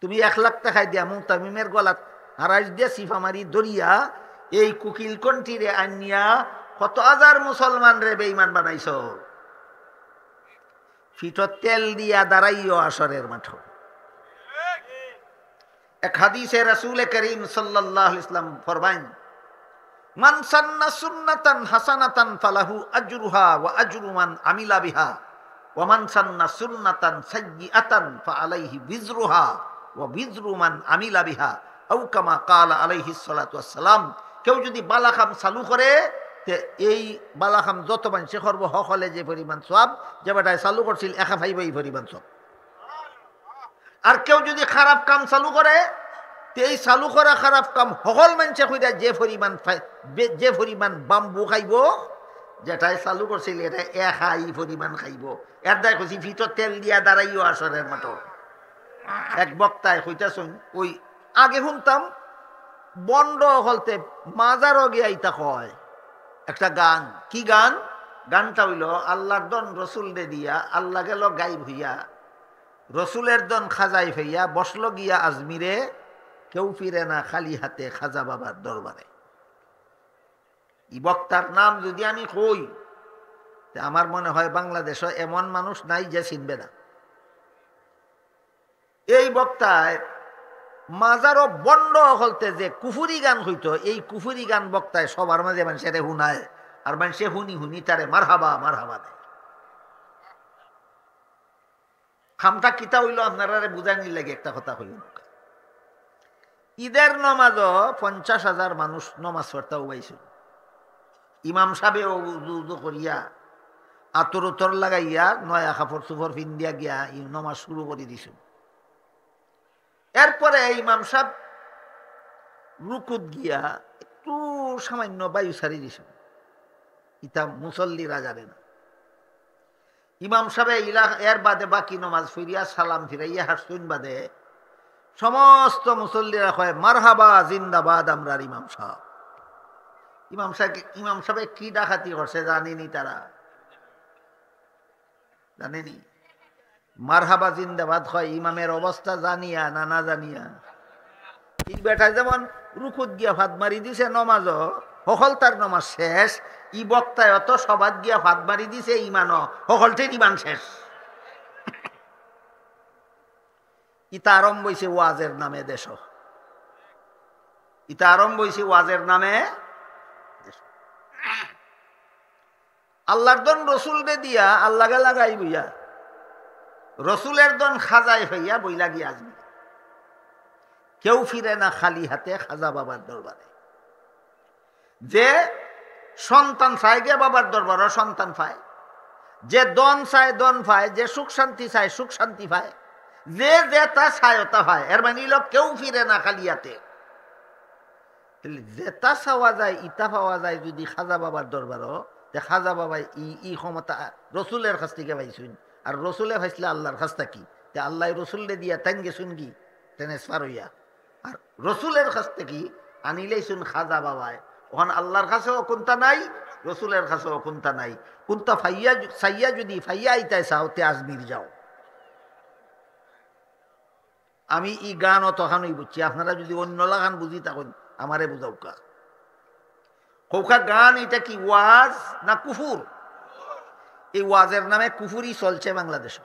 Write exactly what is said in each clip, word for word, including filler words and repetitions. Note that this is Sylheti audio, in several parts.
তুমি এক লাখ টেকা দিয়া মুতামিমের গলাত হারাইশ দিয়া সিফা মারি ধরিয়া এই কুকিল কণ্ঠিরে আনিয়া কত হাজার মুসলমানরে বেইমান বানাইছো। ফিঠো তেল দিয়া দাঁড়াইও হাশরের মাঠো। এক হাদিসে রাসূলে করিম সাল্লাল্লাহু আলাইহি ওয়াসাল্লাম ফরমাইন, "মান সান্না সুন্নাতান হাসানাতান ফালাহু আজরুহা ওয়া আজরু মান আমিলা বিহা, ওয়া মান সান্না সুন্নাতান সাইয়্যিআতান ফাআলাইহি ওয়িজরুহা ওয়া ওয়িজরু মান আমিলা বিহা।" আও কামা ক্বালা আলাইহিস সালাতু ওয়াস সালাম। কেউ যদি বালা কাম চালু করে, তে এই বালা কাম যত মানষে করবো, হকলে যে পরিমাণ সওয়াব, যে বেটায় চালু করছিল, একা পাইবো এই পরিমাণ সওয়াব। আর কেউ যদি খারাপ কাম চালু করে, তে এই চালু করা খারাপ কাম হকল মানষে কইরা যে পরিমাণ পাই-, বে-, যে পরিমাণ বাম্বু খাইবো, যেটায় চালু করছিল, এটা একাই পরিমাণ খাইবো। এর দায় কইছি, ফিঠো তেল দিয়া দাঁড়াইও হাশরের মাঠো। এক বক্তায় কইতাছইন, ওই আগে শুনতাম, বন্ড হকলতে মাজারো গিয়া ইতা কয়। একটা গান, কি গান? গানটা অইলো, "আল্লার ধন রসুলরে দিয়া, আল্লা গেল গাইব হইয়া, রসুলের ধন খাজায় পাইয়া, বসলো গিয়া আজমিরে, কেউ ফিরে না খালি হাতে খাজা বাবার দরবারে।" ই বক্তার নাম যদি আমি কই, তে আমার মনে হয় বাংলাদেশো এমন মানুষ নাই যে চিনবে না। এই বক্তায় মাজারো বন্ড হকলতে যে কুফুরি গান কইতো, এই কুফুরি গান বক্তায় সবার মাঝে মানষেরে হুনায়, আর মানষে হুনি হুনি তারে মারহাবা, মারহাবা দেয়। কামটা কিতা অইলো, আপনারারে বুঝানির লাগি একটা কথা কইলাম। ঈদের নমাজো পঞ্চাশ হাজার মানুষ নমাজ পড়তা উবাইছইন। ইমাম সাবে উজু উজু করিয়া, আতর উতর লাগাইয়া, নয়া কাপড় চুপড় পিন্দিয়া গিয়া ই নমাজ শুরু করি দিছইন। এরপরে ইমাম সাব রুকুত গিয়া একটু সামান্য বায়ু ছাড়ি দিছইন, ইতা মুসল্লিরা জানে না। ইমাম সাবে ইলা, এর বাদে বাকি নমাজ ফিরিয়া সালাম ফিরাইয়া হারছইন বাদে সমস্ত মুসল্লিরা কয়, "মারহাবা, জিন্দাবাদ আমরার ইমাম সাব।" ইমাম সাব, ইমাম সাবে কি ডাকাতি করছে জানেনি তারা? জানেনি? মারহাবা জিন্দাবাদ কয় ইমামের অবস্থা জানিয়া না না জানিয়া? ই বেটায় যেমন রুকুত গিয়া ফাদ মারি দিছে নমাজো, হকলতার নমাজ শেষ, ই বক্তায় অত সবাত গিয়া ফাদ মারি দিছে ইমানো, হকলটির ইমান শেষ। ইতা আরম্ভ অইছে ওয়াজের নামে দেশো। ইতা আরম্ভ অইছে ওয়াজের নামে দেশো। আল্লার ধন রসুলরে দিয়া, আল্লা গেলা গাইব হইয়া, রসুলের ধন খাজায় পাইয়া বইলা গিয়া আজমির। কেউ ফিরে না খালি হাতে খাজা বাবার দরবারে। যে সন্তান চায় গিয়া বাবার দরবারো সন্তান পায়, যে ধন চায় ধন পায়, যে সুখ শান্তি চায় সুখ শান্তি পায়, যে যেতা চায় ওতা পায়। এর মানে অইলো কেউ ফিরে না খালি হাতে। তাইলে যেতা চাওয়া যায়, ইতা পাওয়া যায় যদি খাজা বাবার দরবারো, তে খাজা বাবায় ই, ই ক্ষমতা রসুলের কাছ থাকি পাইছইন। আর রসুলে পাইছলা আল্লার কাছ থাকি। তে আল্লায় রসুলরে দিয়া তাইন গেছইন কি? Transfer হইয়া। আর রসুলের কাছ থাকি আনিলাইছইন খাজা বাবায়। অখন আল্লার কাছেও কুন্তা নাই, রসুলের কাছেও কুন্তা নাই। কুন্তা পাইয়া, চাইয়া যদি পাইয়া আইতায় চাও, তে আজমির যাও। আমি ই গান অতখানই বুঝছি, আপনারা যদি অন্য লাখান বুঝি থাকইন, আমারে বুঝাউক্কা। কউক্কা গান, ইটা কি ওয়াজ না কুফুর? এই ওয়াজের নামে কুফুরি চলছে বাংলাদেশো।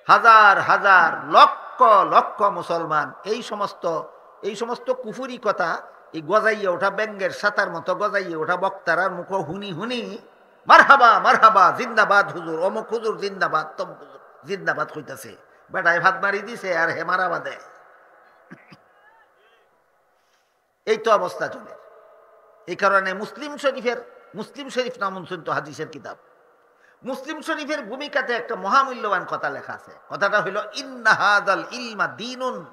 হাজার হাজার, লক্ষ লক্ষ মুসলমান এই সমস্ত, এই সমস্ত কুফুরি কথা, এই গজাইয়া ওঠা, ব্যাঙের ছাতার মতো গজাইয়া ওঠা বক্তারার মুখো হুনি হুনি, "মারহাবা, মারহাবা, জিন্দাবাদ হুজুর, অমুক হুজুর জিন্দাবাদ, তমুক হুজুর জিন্দাবাদ" কইতাছে। বেটায় ফাদ মারি দিছে আর হে মারহাবা দেয়। এই তো অবস্থা চলে। এই কারণে মুসলিম শরীফের, মুসলিম শরীফ নাম শুনছেন তো, হাদিসের কিতাব, মুসলিম শরীফের ভূমিকাতে একটা মহামূল্যবান কথা লেখা আছে। কথাটা হইল, "ইন্না হাযাল ইলমা দীনুন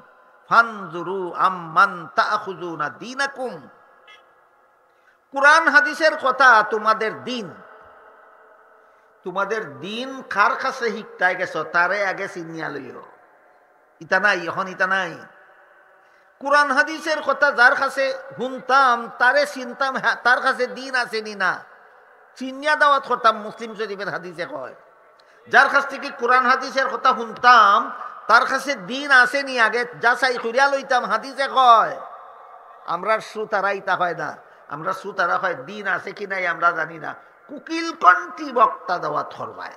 ফানজুরু আম্মান তাআখুযুনা দীনাকুম।" কোরআন হাদিসের কথা তোমাদের দ্বীন। তোমাদের দ্বীন কার কাছে হিকতায় গেছো, তারে আগে চিনিয়া লইও। ইতা নাই, অখন ইতা নাই। কোরআন হাদিসের কথা যার কাছে হুনতাম, তারে চিনতাম, হ্যাঁ, তার কাছে দ্বীন আছে নি না, চিনিয়া দাওয়াত করতাম, মুসলিম শরীফের হাদিসে কয়। যার কাছ থাকি কোরআন হাদিসের কথা হুনতাম, তার কাছে দিন আছে নি আগে যাচাই করিয়া লইতাম, হাদিসে কয়। আমরার শ্রোতারা ইতা কয় না, আমরার শ্রোতারা কয় দিন আছে কি নাই আমরা জানি না, কুকিল কণ্ঠী বক্তা দাওয়াত করবায়।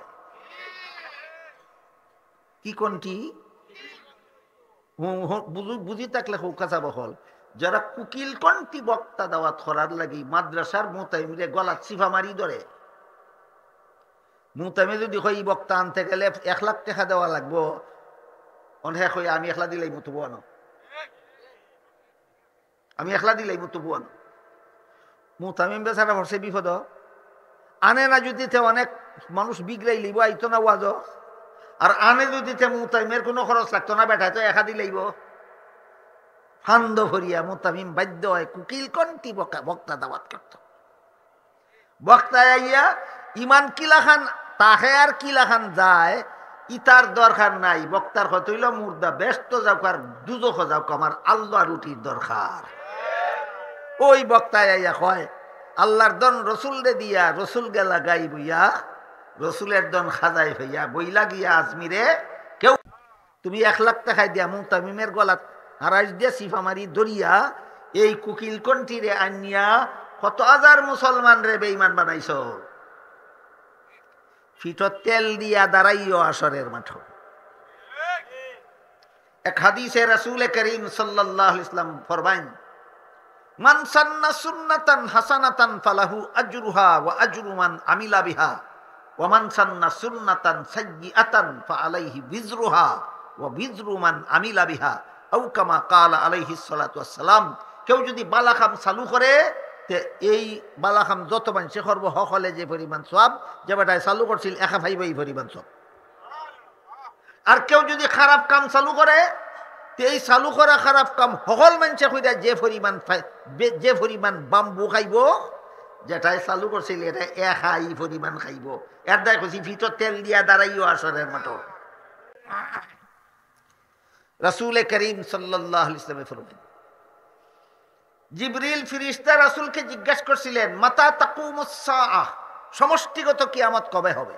কি কণ্ঠী? হু, হু, বুঝু-, বুঝি থাকলে হউকা চাব হল, যারা কুকিল কণ্ঠী বক্তা দাওয়াত করার লাগি মাদ্রাসার মুতাইমরে গলাত চিফা মারি ধরে। মুতাইমে যদি কয়, "ই বক্তা আনতে গেলে এক লাখ টেকা দেওয়া লাগবো", অনে কয়, "আমি একলা দিলাইমু, তবু আনো, আমি একলা দিলাইমু, তবু আনো।" মুতামিম বেচারা পড়ছে বিপদ। আনে না যদি তে অনেক মানুষ বিগড়াই লইব, আইতো না ওয়াজো। আর আনে যদি তে মুতামিমের কোনো খরচ লাগতো না, বেটায় তো একা দিলাইব। ফান্দ ভরিয়া মুতামিম বাধ্য হয় কুকিল কণ্ঠী বকা-, বক্তা দাওয়াত করত। বক্তায় আইয়া ইমান কিলাখান তাহে আর কিলাখান যায়, ইতার দরকার নাই। বক্তার কথা হইল, "মুর্দা বেহেস্তো যাউক আর দুজখো যাউক, আমার আল্লাহ রুটির দরকার।" ওই বক্তায় আইয়া কয়, "আল্লাহর দন রসুলরে দিয়া, রসুল গেলা গাই বইয়া, রসুলের দন খাজায় হইয়া, বইলা গিয়া আজমিরে কেউ।" তুমি এক লাখ টেকায় দিয়া মুতামিমের গলাত হারাইশ দিয়া সিফা মারি ধরিয়া এই কুকিল কণ্ঠীরে আনিয়া কত হাজার মুসলমানরে বেঈমান বানাইছ। ফিটত তেল দিয়া দাঁড়াইও হাশরের মাঠো। এক হাদিসে রাসূলে করিম সাল্লাল্লাহু আলাইহি ওয়াসাল্লাম ফরমাইন, "মান সান্না সুন্নাতান হাসানাতান ফালাহু আজরুহা ওয়া আজরু মান আমিলা বিহা, ওয়া মান সান্না সুন্নাতান সাইয়্যিআতান ফাআলাইহি বিজরুহা ওয়া বিজরু মান আমিলা বিহা।" আও কামা ক্বালা আলাইহিস সালাতু ওয়াস সালাম। কেউ যদি বালা কাম চালু করে, তে এই বালা কাম যত মানষে করবো, হকলে যে পরিমাণ সওয়াব, যে বেটায় চালু করছিল, একা পাইবো এই পরিমাণ সওয়াব। আর কেউ যদি খারাপ কাম চালু করে, তে এই চালু করা খারাপ কাম হকল মানষে কইরা যে পরিমাণ পাই-, বে-, যে পরিমাণ বাম্বু খাইবো, যেটায় চালু করছিল, এটা একা এই পরিমাণ খাইবো। এর দায় কইছি, "ফিটত তেল দিয়া দাঁড়াইও হাশরের মাঠো।" রাসূলে করিম সাল্লাল্লাহু আলাইহি ওয়াসাল্লামে ফরমাইন, জিবরিল ফিরিস্তা রাসূলকে জিজ্ঞাসা করছিলেন, "মাতা তাকুমুস সাআহ?" সমষ্টিগত কিয়ামত কবে হবে?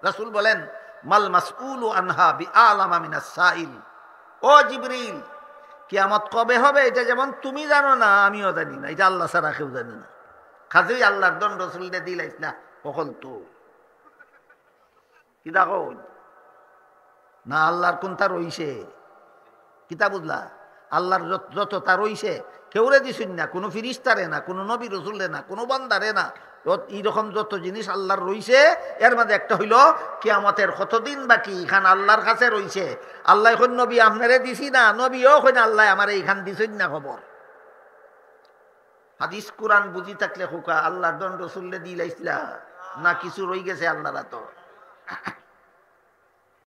রাসূল বলেন, "মাল মাসউলু আনহা বিআলামা মিনাস সাইল।" ও জিবরিল, কিয়ামত কবে হবে এটা যেমন তুমি জানো না, আমিও জানি না, এটা আল্লাহ ছাড়া কেউ জানে না। কাজেই আল্লাহর দন রসুলরে দিলাইছ না, হকল তো। কিতা কইন? না, আল্লাহর কুনতা রইছে? কিতা বুঝলা? আল্লাহর যত-, যততা রইছে, কেউরে দিছইন না, কুনু ফিরিস্তারে না, কুনু নবী রসুলরে না, কুনু বান্দারে না। যত-, এইরকম যত জিনিস আল্লাহর রইছে, এর মাঝে একটা হইল কিয়ামতের কতদিন বাকি, ইখান আল্লাহর কাছে রইছে। আল্লায় কইন, "নবী, আপনারে দিছি না?" নবীও কইন, "আল্লায় আমারে ইখান দিছইন না খবর।" হাদিস কুরআন বুঝি থাকলে কউক্কা, আল্লাহর দন রসুলরে দিলাইছলা না কিছু রই গেছে আল্লাহর আতো?